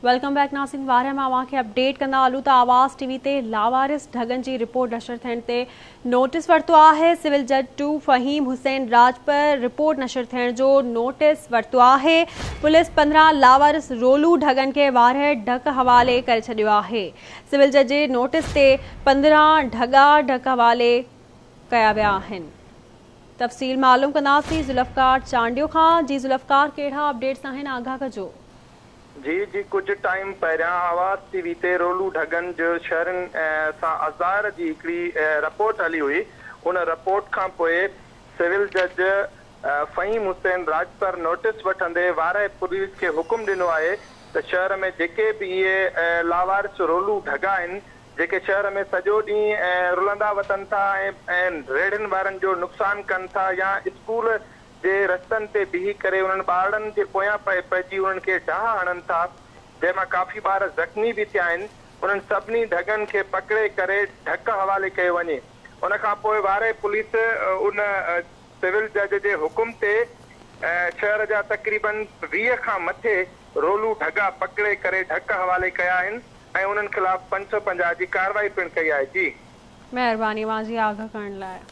Welcome back ناظرين وارهه مان اوهان کي اپڊيٽ ڪندا هلون ته آواز ٽي وي تي لاوارث ڍڳن جي رپورٽ نشر ٿيڻ تي نوٽيس ورتو آهي سول جج ٽو فهيم حسين راڄپر رپورٽ نشر ٿيڻ جو نوٽيس ورتو آهي پوليس 15 لاوارث رولو ڍڳن کي وارهه ڍڪ حوالي ڪري ڇڏيو آهي سول جج جي نوٽيس تي 15 ڍڳا ڍڪ حوالي ڪيا ويا آهن تفصيل معلوم ڪنداسين ذوالفقار چانڊيو کان جي ذوالفقار ڪهڙا اپڊيٽس آهن آگاهه ڪجو. جي جي ڪجهه ٽائيم پهريان آواز ٽي وي تي رولو ڍڳن جو شهرين سان آزار جي هڪڙي رپورٽ هلي هئي ان رپورٽ کان پوء سول جج فهيم حسين راڄپر نوٽيس وٺندي وارهه پوليس کي حڪم ڏنو آهي ته شهر ۾ جيڪي به اهي لاوارث رولو ڍڳا آهن جيڪي شهر ۾ سڄو ڏينهن رلندا وتن ٿا ۽ ريڙهين وارن جو نقصان ڪن ٿا يا اسڪول جي رستن تي بيهي ڪري انهن ٻارڙن جي پويان پئي پئجي انهن کي ڊاهه هڻن ٿا جنهن مان ڪافي ٻار زخمي به ٿيا آهن انهن سڀني ڍڳن کي پڪڙي ڪري ڍڪ حوالي ڪيو وڃي ان کان پوء وارهه پوليس ان سول جج جي حڪم تي شهر جا تقريبن 20 کان مٿي رولو ڍڳا پڪڙي ڪري ڍڪ حوالي ڪيا آهن ۽ انهن خلاف 550 جي ڪارروائي پڻ ڪئي آهي جي. مهرباني اوهان جي آگاهه ڪرڻ لاء.